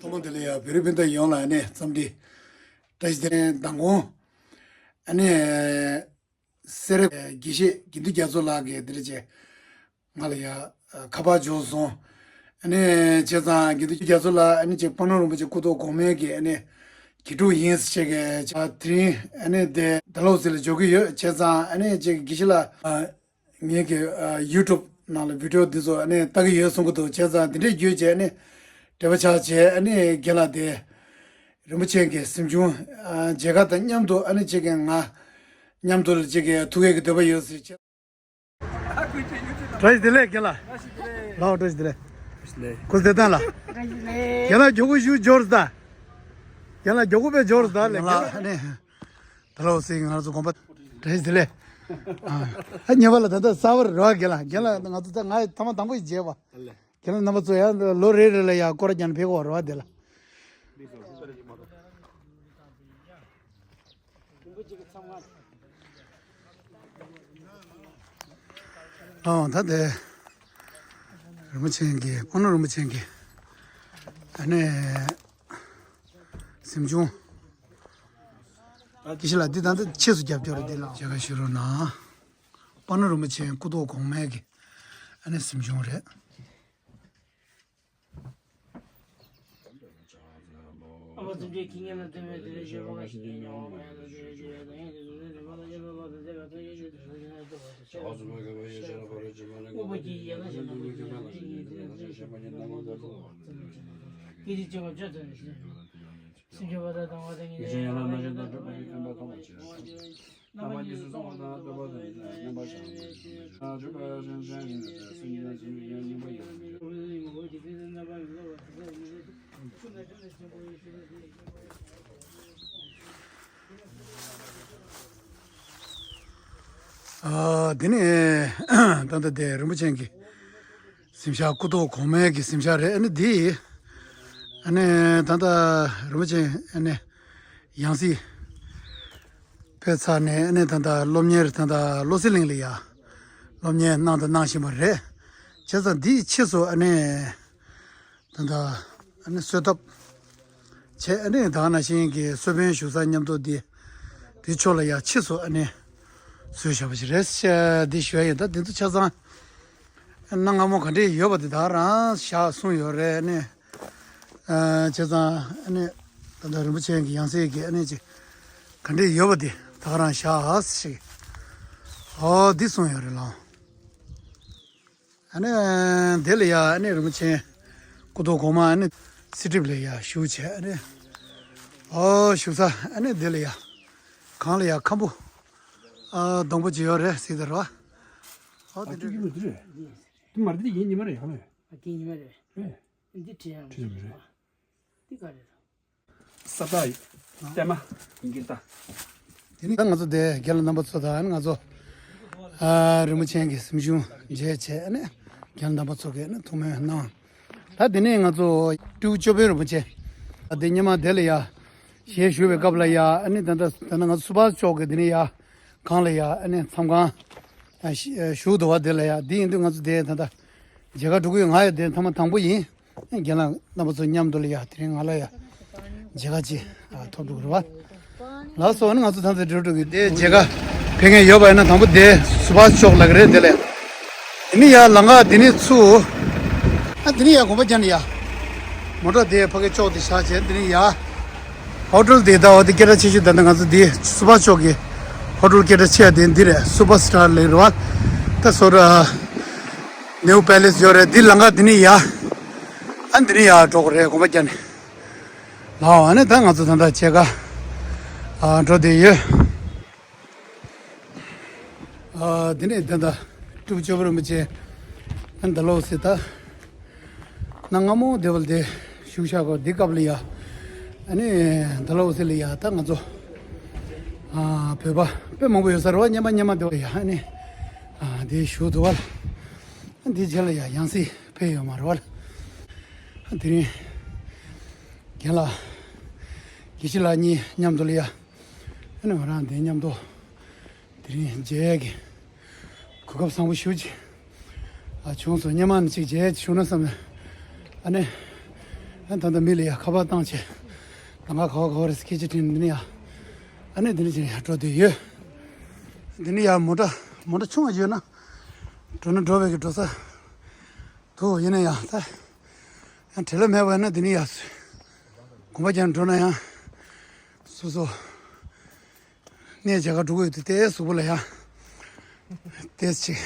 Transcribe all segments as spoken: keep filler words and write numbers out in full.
ཐོག་མ་དེ་ལ་ཡང་བོད་རིགས་སྤུན་ཟླ་ཡོངས་ལ་ཨ་ནི་འཚམས་འདྲི་བཀྲ་ཤིས་བདེ་ལེགས་མདང་དགོང་ཨ་ནི་སེ་ར་དགེ་བཤེས་དགེ་འདུན་རྒྱ་མཚོ་ལགས་ཀྱིས་འདིར་བྱས་ང་ལ་ཡ་ཁ་པར་འབྱོར་སོང་། ཨ་ནི་བྱས་ཙང་དགེ་འདུན་རྒྱ་མཚོ་ལགས་ཨ་ནི་ཅིག་དཔོན་སློབ་རིན་པོ་ཆེ་སྐུ་ཐོག་གོང་མའི་གི་ཨ་ནི་དགེ་ཕྲུག་ཡིན་ཟེར་བྱས་ཀྱི་ཆ་དེ་རིང་ཨ་ནི་དེ་ད་ལོ་ཟེར་ལ་འཇོག་གི་ཡོད། བྱས་ཙང་ཨ་ནི་ཅིག་དགེ་བཤེས་ལགས་ངེད་ཀྱི་ཡུ་ཊུབ་ནང་ལ་བི་ཌི་ཡོ་འདི་ཚོ་ཨ་ནི་ལྟ་གི་ཡོད་གསུང་གི་འདུག་བྱས་ཙང་དེ་འདྲའི་བརྒྱུད་བྱས་ཨ་ནི་འབྲེལ་བ་ཆགས་བྱས་ཨ་ནི་རྒན་ལགས་དེ་རིན་པོ་ཆེ་གི་གཟིམ་ཆུང་མཇལ་ཁ་དང་མཉམ་དུ་ཨ་ནི་ཅིག་གི་ང་མཉམ་དུ་ལ་ཅིག་གི་ཐུག་ཡས་ཀྱི་འདོད་པ་ཡོད་ཟེར་བྱས། བཀྲ་ཤིས་བདེ་ལེགས་རྒན་ལགས། ལགས་བཀྲ་ཤིས་བདེ་ལེགས། སྐུ་ཚེ་བརྟན་ལགས། བཀྲ་ཤིས་བདེ་ལེགས། རྒན་ལགས་མགྱོགས་པོ་ཞུ་འབྱོར་ཟླ། རྒན་ལགས་མགྱོགས་པོ་དཔེ་འབྱོར་ཟླ་ལས་རྒན་ལགས་ནས། ད་ལོ་སྲིད་ང་ཚོ་དགོངས་པ། བཀྲ་ཤིས་བདེ་ལེགས། ཨ་ཉེ་བ་ལ་ད་ལྟ་གསར་པར་རོགས་རྒན་ལགས་རྒན་ལགས་ང་ཚོ་ད་ང་ཐ་མ་དང་པོ་ཡི་མཇལ་བ། རྒན་ལགས་རྣམ་པ་ཚོ་ཡང་ལོ་རེ་རེ་ལ་ཡང་སྐོར་རྒྱག་ནས་ཕེབས་དགོས་རེད་བ་དེ་ལ། ཨོ་ད་དེ་རིན་པོ་ཆེན་གྱི་དཔོན་སློབ་རིན་པོ་ཆེན་གྱི་ཨ་ནི་གཟིམ་ཆུང་། དགེ་བཤེས་ལགས་འདི་ད་ལྟ་ཕྱིས་སུ་རྒྱབ་སྐྱོར་འདི་ལ་མཇལ་ཁ་ཞུ་རོགས་གནང་། དཔོན་སློབ་རིན་པོ་ཆེན་སྐུ་ཐོག་གོང་མའི་གི་ཨ་ནི་གཟིམ་ཆུང་རེད། ཨ་དེ་ནས་ད་ལྟ་དེ་རིན་པོ་ཆེན་གྱི་གཟིམ་ཤག་སྐུ་ཐོག་གོང་མའི་གི་གཟིམ་ཤག་རེད། ཨ་ནི་འདི་ཨ་ནི་ད་ལྟ་རིན་པོ་ཆེ་ཨ་ནི་ཡང་སྲིད་ཕེབས་ཚར་ནས་ཨ་ནི་ད་ལྟ་སློབ་གཉེར་ད་ལྟ་བློ་གསལ་གླིང་ལ་ཡ་སློབ་གཉེར་གནང་དང་གནང་བཞིན་པ་རེད། བྱས་ཙང་འདིའི་ཕྱིས་སུ་ཨ་ནི་ད་ལྟ་ཨ་ནི་གསོལ་ཐབ་བྱས་ཨ་ནི་ད་ག་ནང་བཞིན་གྱི་གསོལ་དཔོན་བཞུགས་ས་མཉམ་དུ་འདི་འདི་ཕྱོགས་ལ་ཡ་ཕྱིས་སུ་ཨ་ནི་བཟོས་བཞག་པ་ཞིག་རེད་ཤག་འདི་ཞུ་ཡ་ཡིན། ད་འདི་ཚོ་ཆ་ཚང་གནའ་སྔ་མོ་ག་འདྲས་ཡོད་པ་དེ་ད་རང་བཞག་གསུངས་ཡོད་རེད། ཨ་ནི་ཨ་བྱས་ཙང་ཨ་ནི་ད་ལྟ་རིན་པོ་ཆེ་གི་ཡང་སྲིད་ཀྱི་ཨ་ནི་ཅིག་ག་འདྲས་ཡོད་པ་དེ་ད་རང་བཞག་ཞིག་ཨོ་འདི་གསུངས་ཡོད་རེད་ལགས། ཨ་ནི་དེ་ལ་ཡ་ཨ་ནི་རིན་པོ་ཆེ་སྐུ་ཐོག་གོང་མ་ཨ་ནི་གསེར་ཁྲིབ་ལ་ཡ་བཞུགས་བྱས་ཨ་ནི་ཨོ་བཞུགས་ས་ཨ་ནི་དེ་ལ་ཡ་གང་ལ་ཡ་ཁམ་བུ་ཨ་སྡོང་པོ་ཅིག་ཡོད་རེད་ཟེར་དེ་རེད་བ། ཨོ་ཨ་དེ་ཅིག་གི་འདྲ་མི་འདི་རེད། དེ་མ་རེད་དེ་ཡིན་ཉི་མ་རེད་ཡང་མེད། ཨ་དེ་ཉི་མ་རེད། ཨེ། འདི་བྲིས་ཡང་བྲིས་ཡང་མི་རེད། འདི་ག་རེད། ས་བདག་ཡིན། པད་མ་ཡིན་གྱི་ད། དེ་ནི་ད་ང་ཚོ་དེ་རྒན་ལགས་རྣམ་པ་ཚོ་དང་ང་ཚོ་ཨ་རིན་པོ་ཆེན་གྱི་གཟིམ་ཆུང་མཇལ་བྱས་ནས་རྒན་ལགས་རྣམ་པ་ཚོ་གིས་ནི་ཐུགས་སྨོན་གནང་། ད་དེ་ནས་ང་ཚོ་སྤྲུལ་སྐུ་ཅོད་པན་རིན་པོ་ཆེ་ཨ་དེ་སྔོན་མ་དེ་ལ་ཡ་ཞལ་བཞུགས་པའི་སྐབས་ལ་ཡ་ཨ་ནི་ད་ལྟ་ད་ལྟ་ང་ཚོ་སུ་བ་ཅོག་གི་དེ་ནས་ཡ་གང་ལ་ཡ་ཨ་ནི་མཚམས་ཁང་ཨ་ཞི་ཨ་བཞུགས་འདུག་བ། དེ་ལ་ཡ་དེ་ཡིན་དུས་ང་ཚོ་དེ་ད་ལྟ་མཇལ་ཁ་འགྲོ་གི་ཡོད། ང་ཡ་དེ་ཐེངས་མ་དང་པོ་ཡིན། རྒན་ལགས་རྣམ་པ་ཚོ་མཉམ་དུ་ལ་ཡ་དེ་རིང་ང་ལ་ཡ་མཇལ་ཁ་ཅིག་ཨ་ཐོབ་འགྲོ་གི་རེད་བ། ལགས་སོ། ཨ་ནི་ང་ཚོ་ད་ལྟ་འགྲོ་འགྲོ་གི་དེ་མཇལ་ཁ་ཕེབས་མཁན་ཡོད་པ་ཡིན་ན་དང་པོ་དེ་སུ་བ་ཅོག་ལ་གི་རེད། དེ་ལ་ཡ་དེ་ནི་ཡ་ལམ་ཁ་དེ་ནི་ཚུར་ཨ་དེ་ནི་ཡ་དགོན་པ་རྒྱབ་ནས་ཡ་མོ་ཊ་དེ་ཕ་གི་ཅོག་དེ་བཞག་བྱས་དེ་ནི་ཡ་ཧོ་ཊེལ་དེ་ད་འོ་དེ་སྐད་གྲགས་ཆེ་ཤོས་ད་ལྟ་ང་ཚོ་དེ་སུ་བ་ཅོག་གི་ཧོ་ཊེལ་སྐད་གྲགས་ཆེ་བ་དེ་འདི་རེད། སུ་པར་སི་ཊར་ལེགས་རེད་བ། ད་སོ་ར་ནེའུ་པེ་ལེ་སི་ཡོད་རེད། འདི་ལམ་ཁ་འདི་ནས་ཡ། ཨ་འདི་ནས་ཡ་འགྲོ་དགོས་རེད་དགོན་པ་རྒྱབ་ནས། ལགས་ཨ་ནི་ད་ང་ཚོ་ད་ལྟ་མཇལ་ཁ་ཨ་འགྲོ་བསྡད་ཡོད། ཨ་འདི་ནས་ད་ལྟ་སྤྲུལ་སྐུ་ཅོད་པན་རིན་པོ་ཆེ་ཨ་ནི་ད་ལོ་སི་ད་གནའ་སྔ་མོ་དེ་བ་ལ་དེ་བཞུགས་ཤག་གོ། འདི་སྐབས་ལ་ཡ་ཨ་ནི་ད་ལོ་སི་ལ་ཡ་ད་ང་ཚོ་ཨ་བོད་པ་དཔེ་མང་པོ་ཡོད་ས་རེད་བ། སྔོན་མ་སྔོན་མ་དེ་བ་ལ་ཡ་ཨ་ནི་ཨ་འདི་བཞུགས་འདུག་བ་ལ། ཨ་འདི་རྗེས་ལ་ཡ་ཡང་སྲིད་ཕེབས་ཡོད་མ་རེད་བ་ལ། ཨ་དེ་རིང་རྒན་ལགས་དགེ་བཤེས་ལགས་གཉིས་མཉམ་དུ་ལ་ཡ་ཨ་ནི་ང་རང་དེ་མཉམ་དུ་དེ་རིང་མཇལ་ཡས་ཀྱི་གོ་སྐབས་བཟང་པོ་ཞེ་པོ་ཅིག་ ཨ་བྱུང་སོང་། སྙེ་མ་ནི་གཅིག་བྱས་བྱུང་ན་བསམ་ནས། ཨ་ནི། ཨ་ད་ལྟ་མི་ལ་ཡ་ཁ་པར་བཏང་བྱས། ད་ང་ག་བ་ག་བ་རེད་སྐད་ཆ་དྲིས་ནས་འདི་ནས་ཡ། ཨ་ནི་འདི་ནས་བྱས་ནས་ཡ་འགྲོ་བསྡད་ཡོད། འདི་ནས་ཡ་མོ་ཊ་མོ་ཊ་ཆུང་བ་ཡོད་ན། འགྲོ་ན་འགྲོ་བའི་གི་འགྲོ་ས། དུ་ཡིན་ན་ཡང་ད། ཡང་བྲེལ་བ་མེད་པ་ཡིན་ན་འདི་ནས་ཡར་གོམ་པ་རྒྱབ་འགྲོ་ན་ཡང་། སོ་སོ། གནས་མཇལ་ཁ་འགྲོ་གི་ཡོད་དུས་ཏེ་གཟུགས་པོ་ལ་ཡང་། ཏེ་ཅིག་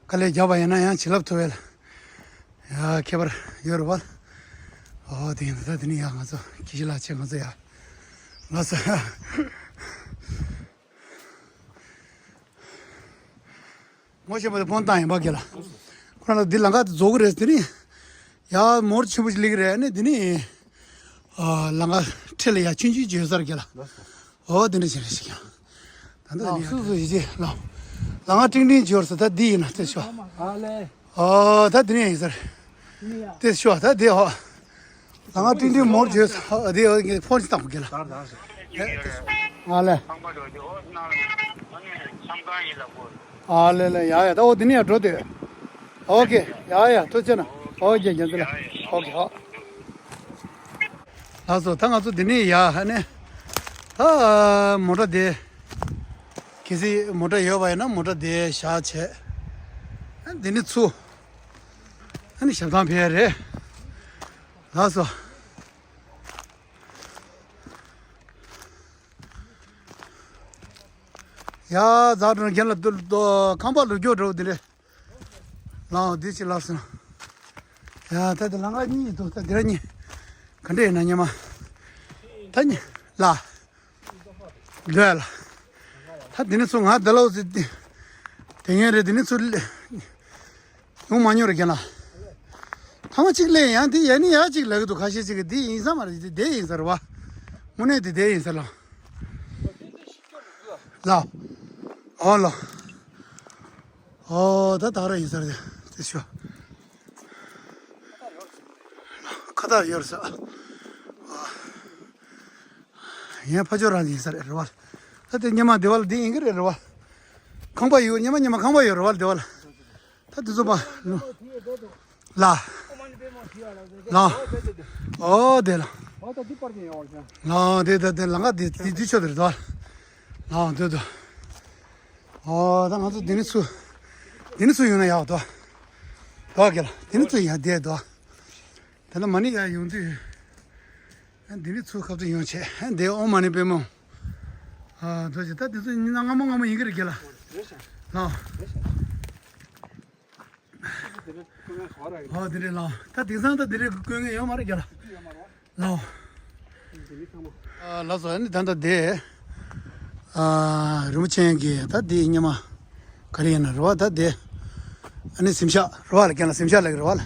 དཀའ་ལས་རྒྱབ་པ་ཡིན་ན་ཡང་བྱིན་རླབས་ཐོབ་པའི་ལ། ཡ་ཁྱད་པར་ཡོད་རེད་བ། ཨོ་དེ་ཡིན་ད་དེ་ནས་ཡང་ང་ཚོ་ཁྱི་ཤི་ལག་ཆས་ང་ཚོ་ཡ། ང་ཚོ། ངོ་ཤེས་པ་དེ་ཕོན་བཏང་ཡིན་པ་གི་ལ། ཁོ་རང་ལ་འདི་ལམ་ཁ་དེ་རྫོགས་ཀྱི་རེད་དེ་ནི། ཡ་མོར་ཆེན་པོ་ཞིག་སླེབས་ཀྱི་རེད་ནི་དེ་ནི། ཨ་ལམ་ཁ་འཕྲེད་ལ་ཡ་ཆུན་ཆུན་བརྗོད་སར་གི་ལ། ཨོ་དེ་འདྲ་བྱས་རེད་ཞིག་ཡང་། ད་འདི་ནི་སུ་སུ་ཡི་ཅི་ལ། ལམ་ཁ་ཀྲིང་ཀྲིང་བརྗོད་ས་ད་འདི་ཡིན་ན་དེ་ཤོ། ཨོ་ད་འདི་ནི་ཡིན་སར། དེ་ཤོ་ད་དེ་ཧོ། ད་ང་ཏིང་ཏིང་མོར་བརྗོད་ཨ་དེ་ཨ་ཕོན་ཅི་བཏང་གི་ལ། ཨ་ལེ། ཨ་ལེ་ལེ་ཡ་ཡ་ད་འོ་དེ་ནས་ཡ་འགྲོ་དེ། ཨོ་ཀེ་ཡ་ཡ་ཐུགས་རྗེ་ཆེ་ན། ཨོ་ཀེ་རྒྱལ་མཚན་ལ། ཨོ་ཀེ་ཧོ། ལགས་སོ། ད་ང་ཚོ་འདི་ནས་ཡ་ཧ་ནས། ད་མོ་ཊ་དེ། གལ་སྲིད་མོ་ཊ་ཡོད་པ་ཡིན་ན་མོ་ཊ་དེ་བཞག་བྱས། ཨ་འདི་ནས་ཚུར། ཨ་ནི་ཞབས་ཐང་ཕེབས་ཡ་རེད། ལགས་སོ། ཡ་ཛ་དྲུང་རྒན་ལ་ཏུ་ཏུ་ཁང་པ་ལུག་སྐྱོ་འགྲོ་འདི་རེད། ལའོ་འདི་ཅི་ལགས་སོ། ཡ་ད་དེ་ལ་ང་གཉིས་འདུག་ད་དེ་ར་གཉིས། ག་འདྲ་ཡིན་ན་སྙེ་མ། ད་གཉིས་ལ། འདོད་ལ། ད་དེ་ནི་ཚུར་ང་འདི་ལ་འོ་ཟི་དེ། དེ་ངན་རེད་དེ་ནི་ཚུར་ལ། ཡོང་མ་མྱོང་རེད་རྒན་ལགས། ཐ་མ་གཅིག་ལས་ཡང་དེ་ཡ་ནི་ཡ་གཅིག་ལབ་ཀྱི་འདུག་ཁ་ཤས་ཅིག་གིས་འདི་ཡིན་ས་མ་རེད་དེ་དེ་ཡིན་ས་རེད་བ། དངོས་གནས་དེ་དེ་ཡིན་ས་ལ། ལ། ཨོ་ལ། ཨོ་ད་ད་ར་ཡིན་ས་རེད་དེ་ཤོ། ཁ་ཐག་ཡོད་ས། ཡན་ཕ་ཆོ་རང་ཡིན་ས་རེད་རེད་བ། ད་དེ་སྙེ་མ་དེ་བ་ལ་འདི་ཡིན་གི་རེད་རེད་བ། ཁང་པ་ཡོད་སྙེ་མ་སྙེ་མ་ཁང་པ་ཡོད་རེད་བ་དེ་བ་ལ། ད་དེ་ཚོ་པ། ལ། ལ། ཨོ་དེ་ལ། ལ་དེ་དེ་དེ་ལ་ང་དེ་དེ་དེ་ཆོ་དེ་རེད་དོ། ལ་དེ་དོ། ཨོ་ད་ང་ཚོ་དེ་ནི་ཚུ། དེ་ནི་ཚུ་ཡོང་ན་ཡག་དོ། དོ་གེ་ལ་དེ་ནི་ཚུ་ཡང་དེ་དོ། དེ་ལ་མ་ནི་ཡ་ཡོང་དུས། འདི་ནི་ཚུ་ཁབ་ཏུ་ཡོང་ཆེ་འདི་ཨོ་མ་ནི་པེ་མོ། ཨ་དོ་ཅི་ད་དེ་ཚོ་ཉི་ན་སྔ་མོ་སྔ་མོ་ཡིན་གི་རེད་གེ་ལ། ལ། ཨོ་དེ་རེད་ལ། ད་དེང་སང་ད་དེ་རེད་དཀོན་ངེས་ཡོད་མ་རེད་གེ་ལ། ལ། ཨ་ལ་སོ་ཨ་ནི་ད་ད་དེ། ཨ་རིན་པོ་ཆེ་གི་ད་དེ་སྙེ་མ། ག་རེ་ཡིན་ན་རེད་བ་ད་དེ། ཨ་ནི་གཟིམ་ཤག་རེད་བ་ལ་རྒན་ལ་གཟིམ་ཤག་ལ་གི་རེད་བ་ལ།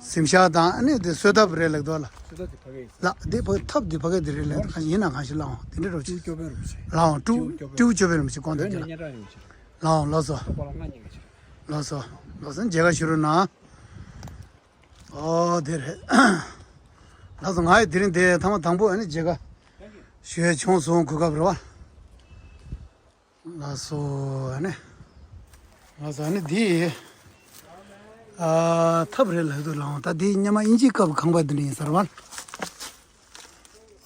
གཟིམ་ཤག་དང་ཨ་ནི་དེ་གསོལ་ཐབ་རེད་ལ་གི་དོ་ལ། ལ་དེ་ཕ་ཐབ་དེ་ཕ་གི་དེ་རེད་ལ་ག་ཡིན་ན་གང་ཞིག་ལའང་དེ་འདྲ་རོ་ཅིག་ལའང་ཀྲུའུ་ཀྲུའུ་ཅོ་པེ་རིན་པོ་ཆེ་དགོངས་དག་ལའང་ལོ་སོ། ལོ་སོ་མཇལ་ཁ་ཞུ་རོགས་གནང་། ཨོ་དེ་རེད། ལགས་སོ་ང་ཡི་དེ་རིང་དེ་ཐ་མ་དང་པོ་ཨ་ནི་མཇལ་ཁ་ཞུ་ཡས་བྱུང་སོང་གོ་སྐབས་རེད་བ། ལགས་སོ་ཨ་ནི། ལགས་སོ་ཨ་ནི་འདི། ཨ་ཐབ་རེད་ལབ་འདུག་ལའང་ད་འདི་སྙེ་མ་དབྱིན་ཇིའི་སྐབས་ཁང་པ་འདི་འདྲ་ཡིན་ས་རེད་བ།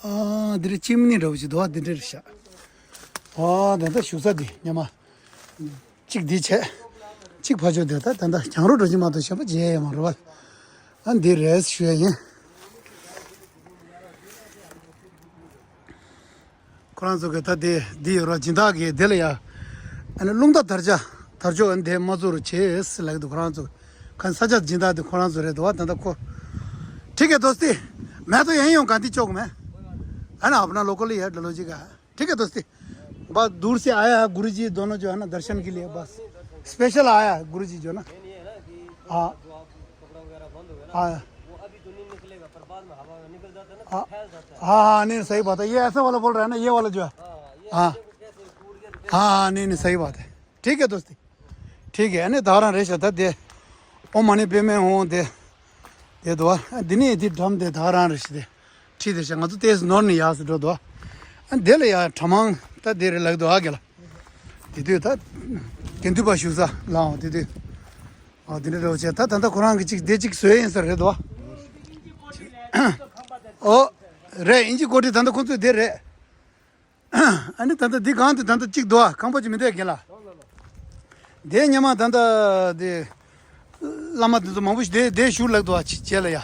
ཨ་འདི་རེད་ཅིམ་ནི་འདྲ་བོ་ཞིག་འདུག་བ་འདི་འདྲ་རེད་ཤག་ཨ་ད་ལྟ་བཞུགས་ས་འདི་སྙེ་མ། གཅིག་འདི་བྱས། གཅིག་ཕར་ཕྱོགས་འདི་ད་ད་ལྟ་གྱང་རོ་འགྲོ་གི་མ་གཏོགས་གཞན་པ་མཇལ་ཡས་མ་རེད་བ། ཨ་འདི་རེད་ཞུ་ཡས་ཡིན། ཁོ་རང་ཚོ་གི་ད་དེ་འདི་ཡོད་ར་སྦྱིན་བདག་གི་དེ་ལ་ཡ། ཨ་ནི་རླུང་རྟ་དར་ཆ་དར་ལྕོག་ཨ་ནི་དེ་མ་ཚུར་བྱེད་ཟེར་ལབ་ཀྱི་འདུག་ཁོ་རང་ཚོ་གི་ས་ཆ་སྦྱིན་བདག་དེ་ཁོ་རང་ཚོ་རེད་འདུག་བ། ད་ལྟ་ཁོ། ठीक है दोस्ती, मैं तो यहीं हूँ गांधी चौक में, है ना, अपना लोकल ही है डलहौजी का है। ठीक है दोस्ती, बस दूर से आया है गुरु जी दोनों जो है ना दर्शन के लिए, बस स्पेशल आया है गुरु जी जो ना। हाँ। हाँ। हाँ, हाँ, नहीं, सही बात है, ये ऐसा वाला बोल रहा है ना, ये वाला जो है। हाँ। हाँ, हाँ, नहीं, नहीं, सही बात है। ठीक है दोस्ती, ठीक है। ཨ་ནི་ད་རང་རེད་ཤག་ད་དེ། ཨོཾ་མ་ཎི་པདྨེ་ཧཱུྃ་དེ། དེ་འདུག་བ། འདི་ནི་དེ་འགྲམ་དེ་ད་རང་རེད་ཤག་དེ། ཁྲིད་དེ་ཤག་ང་ཚོ་ཏོག་ཙམ་ནོར་ནས་ཡར་སུ་འགྲོ་འདུག་བ། ཨ་དེ་ལ་ཡ་གྲྭ་མང་ད་དེ་རེད་ལབ་འདུག་ཨ་གེ་ལ། དེ་དུས་ད། དགེ་འདུན་པ་བཞུགས་ས་ལའང་དེ་དུས། ཨོ་དེ་འདྲ་རེད་བྱས། ད་ད་ལྟ་ཁོ་རང་གི་ཅིག་དེ་ཅིག་བཟོས་ཡིན་ས་རེད་དོ། ཨོ་རེད། ཨིན་ཇི་ཀོ་ཊི་ད་ལྟ་ཁོ་ཚོས་དེ་རེད། ཨ་ནི་ད་ལྟ་འདི་སྒང་དེ་ད་ལྟ་གཅིག་འདུག་ཨ། ཁང་པ་ཅིག་མི་འདུག་རྒན་ལགས། དེ་སྔོན་མ་ད་ལྟ་དེ་བླ་མ་དེ་ཚོ་མང་པོ་ཞིག་དེ་དེ་བཞུགས་ལབ་འདུག་ཨ། ཅི་བྱས་ལ་ཡ་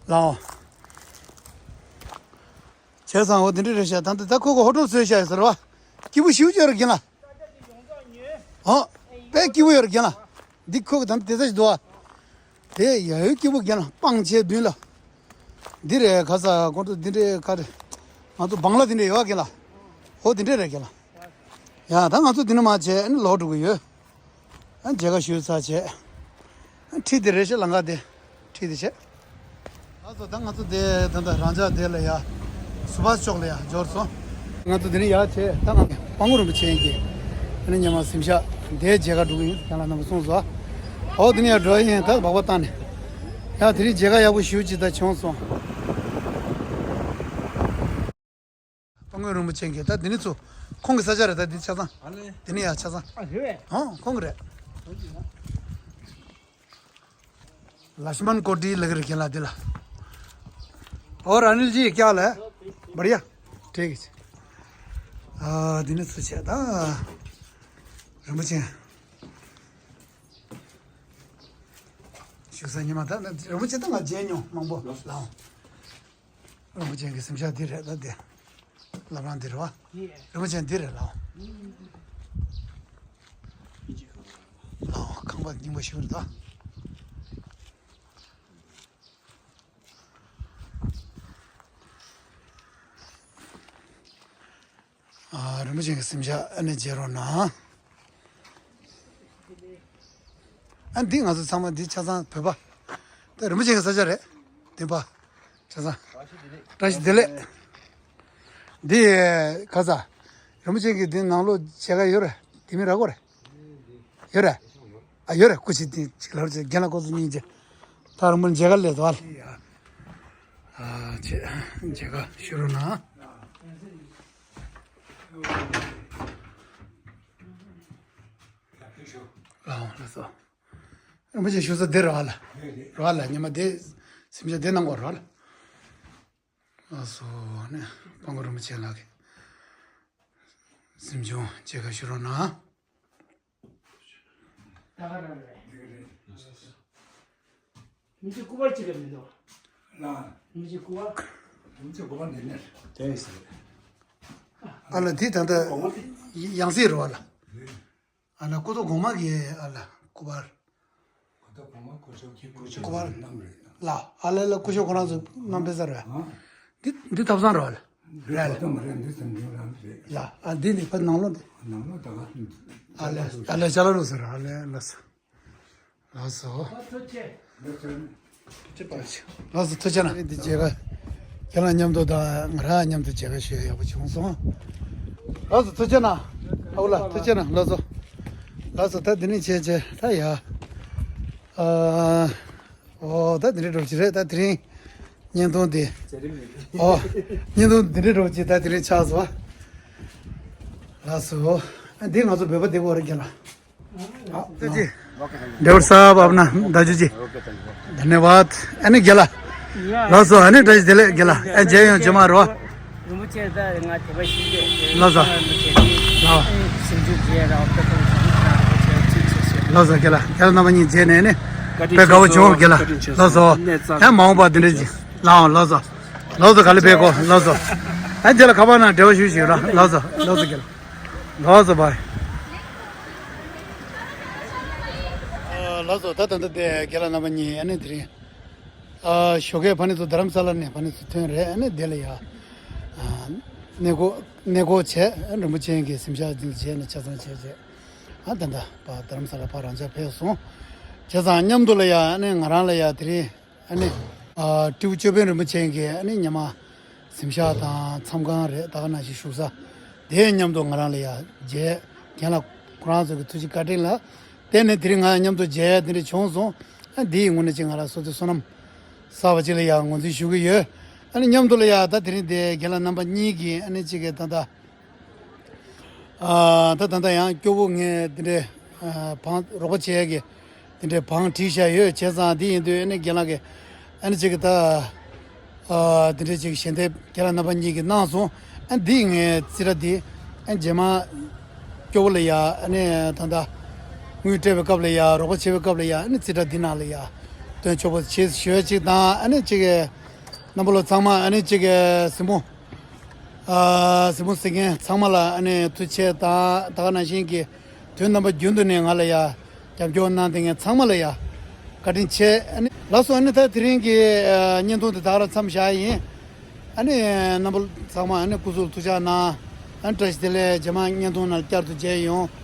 ལའོ། བྱས་ཙང་འོ་དེ་འདྲ་རེད་ཤག། ད་ལྟ་ད་ཁོ་གི་ཧོ་ཀྲོ་བཟོས་ཤག་ཟེར་བ། སྐྱིད་པོ་ཞེ་པོ་ཅིག་ཡོད་རེད་རྒན་ལགས། ཨོ་དཔེ་སྐྱིད་པོ་ཡོད་རེད་རྒན་ལགས། འདི་ཁོ་གི་ད་ལྟ་དེ་ཚ་ཞིག་འདུག་ཨ། དེ་ཡ་ཡོད་སྐྱིད་པོ་རྒན་ལགས། སྤང་ཆེན་མདུན་ལ། འདི་རེད་ག་ས་ཀོང་ཀྲོ་འདི་འདྲའི་ག་རེ། ང་ཚོ་སྦང་ལ་འདི་འདྲ་ཡོད་རྒན་ལགས། འོ་འདི་འདྲ་རེད་རྒན་ལགས། ཡ་ད་ང་ཚོ་འདི་ནས་མར་བྱས་ཨ་ནི་ལོག་འགྲོ་གི་ཡོད། ཨ་མཇལ་ཁ་ཞུས་ཚར་བྱས། ཨ་ཁྲིད་འདི་རེད་ཤག། ལམ་ཁ་འདི་ཁྲིད་འདི་བྱས། ལགས་སོ། ད་ང་ཚོ་འདི་ད་ལྟ་རང་འཇགས་འདི་ལ་ཡ། སུ་བྷ་ཤི་ཅོག་ལ་ཡ་འབྱོར་སོང་། ང་ཚོ་འདི་ནས་ཡར་བྱས་ད་ང་སྤང་གོང་རིན་པོ་ཆེ་གི་ཨ་ནི་སྔོན་མ་གཟིམ་ཤག་འདིར་མཇལ་ཁ་འགྲོ་གི་ཡིན། རྒན་ལགས་རྣམ་པ་གསུངས་སོང་། འོ་འདི་ནས་ཡར་འགྲོ་ཡིན། ད་སྦག་སྦག་བཏང་ནས་ཡ། དེ་རིང་མཇལ་ཁ་ཡག་པོ་ཞེ་པོ་ཅིག་ད་བྱུང་སོང་། སྤང་གོང་རིན་པོ་ཆེ་གི་ད་འདི་ནས་ཚུར་ཁོང་གི་ས་ཆ་རེད། ད་འདི་ཆ་ཚང་། ཨ་ལེ། འདི་ནས་ཡར་ཆ་ཚང་། ཨ་རེད་པས། ཨོ་ཁོང་གི་རེད། ལཤ་མན་ཀོ་ཊི་ལབ་ཀྱི་རེད་རྒན་ལགས་འདི་ལ། और अनिल जी, क्या हाल है? बढ़िया। ठीक है जी। ཨ་འདི་ནས་ཚུར་བྱས་ད། རིན་པོ་ཆེ་བཞུགས་ས་སྔོན་མ་ད་རིན་པོ་ཆེ་ད་ང་མཇལ་མྱོང་མང་པོ་ལའོ། རིན་པོ་ཆེ་གི་གཟིམ་ཤག་འདི་རེད་ད་འདི། བླ་བྲང་འདི་རེད་པ། རིན་པོ་ཆེ་འདི་རེད་ལའོ། ལའོ་ཁང་པ་རྙིང་པ་ཞིག་རེད་ད། ཨ་རིན་པོ་ཆེ་གི་གཟིམ་ཤག་ཨ་ནི་མཇལ་རོགས་གནང་། ཨ་འདི་ང་ཚོ་ཚང་མ་འདི་ཆ་ཚང་བོད་པ། ད་རིན་པོ་ཆེ་གི་ས་ཆ་རེད། བདེན་པ། ཆ་ཚང་། བཀྲ་ཤིས་བདེ་ལེགས། འདི་ག་ས། རིན་པོ་ཆེ་གི་འདི་ནང་ལོགས་མཇལ་ཁ་ཡོད་རེད། དེ་མིན་ར་གོ་རེད། ཡོད་རེད། ཨ་ཡོད་རེད། སྐུ་མཁྱེན་དེ་ཅིག་ལབ་རེད། རྒན་ལགས་ཁོ་ཚོ་གཉིས་ཀྱིས་ད་རིང་མོ་མཇལ་ཁ་སླེབས་འདུག་ཨ། ཨ་ཅེ་མཇལ་ཁ་ཞུ་རོགས་གནང་། ལགས་སོ། ལགས་སོ། རིན་པོ་ཆེ་བཞུགས་ས་འདི་རེད་པ་ལགས། རེད་པ་ལགས། སྔོན་མ་འདི་གཟིམ་ཤག་འདི་གནང་དགོས་རེད་པ་ལགས། ལགས་སོ། ནས་སྤང་གོང་རིན་པོ་ཆེ་ལགས་ཀྱི་གཟིམ་ཆུང་མཇལ་ཁ་ཞུ་རོགས་གནང་། ད་ག་རང་རེད། མི་གཅིག་སྐུ་པར་གཅིག་ལས་མི་འདུག་ལགས། མི་གཅིག་སྐུ་པར། མི་གཅིག་སྐུ་པར་འདི་ནས་དེ་ཡིན་ཟེར། ཨ་ལ་འདི་ད་ལྟ་ཡང་སྲིད་རེད་པ་ལགས། ཨ་ལ་སྐུ་ཐོག་གོང་མ་གི་ཨ་ལ་སྐུ་པར། སྐུ་པར་ལགས། ཨ་ལ་ལ་སྐུ་ཞབས་ཁོ་རང་ཚོ་བསྣམས་པའི་ས་རེད། འདི་འདི་ཐབ་ཚང་རེད་པ་ལགས། རེད་ལགས། ལགས། ཨ་འདི་ནི་ཕ་ནང་ལོགས་འདི། ཨ་ལ་ཨ་ལ་ཅ་ལག་ལུགས་ཟེར། ཨ་ལ་ལགས་སོ། ལགས་སོ། ཐུགས་རྗེ་ཆེ། ལགས་སོ། ཐུགས་རྗེ་གནང་། འདི་མཇལ་ཁ་རྒན་ལགས་མཉམ་དུ་དང་ང་རང་མཉམ་དུ་མཇལ་ཁ་ཞུ་ཡག་པོ་བྱུང་སོང་། ལགས་སོ། ཐུགས་རྗེ་གནང་། ཨ་ཁུ་ལགས་ཐུགས་རྗེ་གནང་། ལགས་སོ། ལགས་སོ། ད་འདི་ནས་བྱས་བྱས་ད་ཡ། ཨ། ཨོ་ད་འདི་འདྲའི་འདྲ་པོ་ཅིག་རེད། ད་དེ་རིང་བརྙན་ཐུང་འདི། ཨོ། བརྙན་ཐུང་འདི་འདྲའི་འདྲ་པོ་ཅིག་ད་དེ་རིང་ཆགས་སོང་། ལགས་སོ། ཨ་འདི་ང་ཚོ་བོད་པ་བསྡད་ཡོད་རེད་རྒན་ལགས། ཨ། ད་ཅི། ཌའི་ཝར་སཱབ། ཨབ་ན་ད་ཅུ་ཅི། དྷན་ཡ་ཝཱད། ཨ་ནི་རྒན་ལགས། ལགས་སོ། ཨ་ནི་བཀྲ་ཤིས་བདེ་ལེགས་རྒན་ལགས། ཨ་མཇལ་ཡོང་རྗེས་མ་རོ། རིན་པོ་ཆེ་ད་ང་དེ་པ་ཞིག་རེད། ལགས་སོ། རིན་པོ་ཆེ་ནི། ལགས། སེམས་ཆུང་རྗེས་ར་བ་ད་ཁོང་ཚང་མ་ཁྱེད་ཅི་ཆེ་ཤོས། ལགས་སོ་རྒན་ལགས། རྒན་ལགས་རྣམ་པ་གཉིས་མཇལ་ནས་ནི། བཀའ་དྲིན་དཔེ་དགའ་བོ་ཆེ་ཤོས། བྱུང་རྒན་ལགས། བཀའ་དྲིན་ཆེ་ཤོས། ལགས་སོ། གནས་རྩ། ཨ་མ་འོངས་པ་འདི་འདྲ་ཅིག་ལའང་། ལགས་སོ། ལགས་སོ། ག་ལེ་བེ་ཀོ། ལགས་སོ། ཨ་རྗེས་ལ་ཁ་པར་ནང་འབྲེལ་བ་ཞུ་ཞིག་ར། ལགས་སོ། ལགས་སོ་རྒན་ལགས། ལགས་སོ། བཱའི། ཨ་ལགས་སོ། ད་ད་ལྟ་དེ་རྒན་ལགས་རྣམ་པ་གཉིས་ཨ་ནི་དེ་རིང་། ཨ་ཞོགས་ཀས་ཕ་ནི་ཚོ་རྡ་རམ་ས་ལ་ནས་ཕ་ནི་ཚོ་ཐོན་རེད། ཨ་ནི་དེ་ལ་ཡ། ཨ་གནས་སྐོར་གནས་སྐོར་བྱས། རིན་པོ་ཆེ་གི་གཟིམ་ཤག་འཛིན་བྱས་ནས་ཆ་ཚང་བྱས་བྱས། ཨ་ད་ལྟ་ཕར་རྡ་རམ་ས་ལ་ཕར་རང་འཇགས་ཕེབས་སོང་། བྱས་ཙང་མཉམ་དུ་ལ་ཡ་ཨ་ནི་ང་རང་ལ་ཡ་དེ་རིང་ཨ་ནི། ཨ་སྤྲེའུ་ཅོད་པན་རིན་པོ་ཆེ་གི་ཨ་ནི་ཉི་མ་གཟིམ་ཤག་དང་མཚམས་ཁང་རེད། ད་ག་ནང་བཞིན་བཞུགས་ས་དེ་མཉམ་དུ་ང་རང་ལ་ཡ་མཇལ། རྒན་ལགས་ཁོ་རང་ཚོ་གི་ཐུགས་རྗེ་བཀའ་དྲིན་ལ་བརྟེན་ནས་དེ་རིང་ང་མཉམ་དུ་མཇལ་ཡ་དེ་འདྲ་བྱུང་སོང་། ཨ་འདི་ཡི་ངོས་ནས་ཅིག་ང་རང་སོ་སོའི་བསོད་ནམས་བསགས་པ་ཅིག་ལ་ཡ་ངོས་འཛིན་ཞུ་གི་ཡོད། ཨ་ནི་མཉམ་དུ་ལ་ཡ་ད་དེ་རིང་དེ་རྒན་ལགས་རྣམ་པ་གཉིས་ཀྱིས་ཨ་ནི་ཅིག་གི་ད་ལྟ། ཨ་ད་ད་ལྟ་ཡང་སྐྱོ་བོ་ངས་འདི་འདྲའི་ཨ་བང་རོགས་པ་བྱེད་ཡས་ཀྱི་ དེ་འདྲའི་བང་བསྒྲིགས་བཞག་ཡོད། བྱས་ཙང་འདི་ཡིན་དུས་ཨ་ནི་རྒན་ལགས་ཀྱིས་ཨ་ནི་ཅིག་གི་ད་ཨ་དེ་འདྲའི་ཅིག་ཞལ་འདེབས་རྒན་ལགས་རྣམ་པ་གཉིས་ཀྱིས་གནང་སོང་། ཨ་འདི་ངའི་རྩིས་ཁྲ་འདི་ཨ་རྗེས་མ་སྐྱོ་བོ་ལ་ཡ་ཨ་ནི་ད་ལྟ་དངུལ་སྤྲད་པའི་སྐབས་ལ་ཡ་རོགས་པ་བྱེད་པའི་སྐབས་ལ་ཡ་ཨ་ནི་རྩིས་ཁྲ་འདི་ནང་ལ་ཡ་སྟོན་ཆོག་པ་བྱེད་ཞུ་ཡ་ཅིག་དང་། ཨ་ནི་ཅིག་གི་རྣམ་པ་ལོ་ཚང་མ་ཨ་ནི་ཅིག་གི་གཟིགས་མོ་ཨ་གཟིགས་མོ་གཟིགས་མཁན་ཚང་མ་ལ་ཨ་ནི་ཐུགས་རྗེ་ཆེ་དང་། ད་ག་ནང་བཞིན་གྱི་དུས་རྣམ་པ་རྒྱུན་དུ་ནས་ང་ལ་ཡ་རྒྱབ་སྐྱོར་གནང་བསྡད་མཁན་ཚང་མ་ལ་ཡ་བཀའ་དྲིན་ཆེ། ཨ་ནི་ལགས་སོ། ཨ་ནི་ད་དེ་རིང་གི་ཨ་བརྙན་ཐུང་དེ་ད་ག་རང་མཚམས་བཞག་ཡིན། ཨ་ནི་རྣམ་པ་ཚང་མ་ཨ་ནི་སྐུ་གཟུགས་ཐུགས་ཅག་གནང་། ཨ་ནི་བཀྲ་ཤིས་བདེ་ལེགས། རྗེས་མ་བརྙན་ཐུང་ནང་བསྐྱར་དུ་མཇལ་ཡོང་།